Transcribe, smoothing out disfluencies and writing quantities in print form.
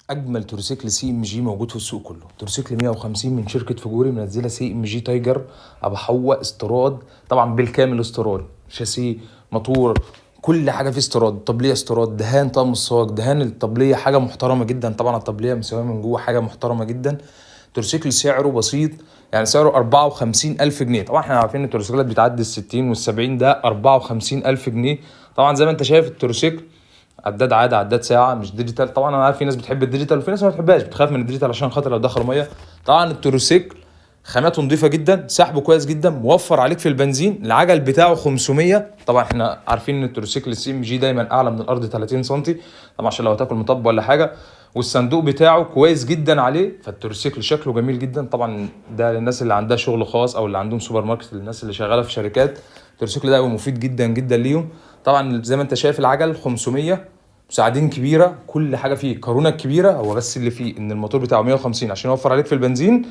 اجمل تروسيكل CMG موجود في السوق كله، تروسيكل 150 من شركة فجوري، منزله CMG Tiger ابو حوا استيراد، طبعا بالكامل استيراد، شاسيه موتور كل حاجة فيه استيراد، طبليه استيراد، دهان طقم الصاج، دهان الطبلية حاجة محترمه جدا، طبعا الطبلية مساوية من جوه حاجة محترمه جدا. تروسيكل سعره بسيط، يعني سعره 54000 جنيه. طبعا احنا عارفين ان التروسيكلات بتعدي ال 60 وال 70، ده 54000 جنيه. طبعا زي ما انت شايف التروسيكل عداد عادة، عداد ساعة، مش digital. طبعا انا عارف في ناس بتحب ال digital وفي ناس ما بتحبهاش، بتخاف من ال digital عشان خاطر لو دخلوا مية. طبعا التروسيكل خاماته نظيفة جدا، سحبه كويس جدا، موفر عليك في البنزين. العجل بتاعه 500. طبعا احنا عارفين ان التروسيكل ال CMG دايما اعلى من الارض 30 سم، طبعا عشان لو هتاكل مطب ولا حاجة. والصندوق بتاعه كويس جدا عليه، فالتروسيكل شكله جميل جدا. طبعا ده للناس اللي عندها شغل خاص او اللي عندهم سوبر ماركت، للناس اللي شغالة في شركات، التروسيكل ده هيبقى مفيد جدا جدا ليهم. طبعا زي ما انت شايف العجل 500، مساعدين كبيرة، كل حاجة فيه، كارونه كبيرة. هو بس اللي فيه ان الموتور بتاعه 150 عشان يوفر عليك في البنزين.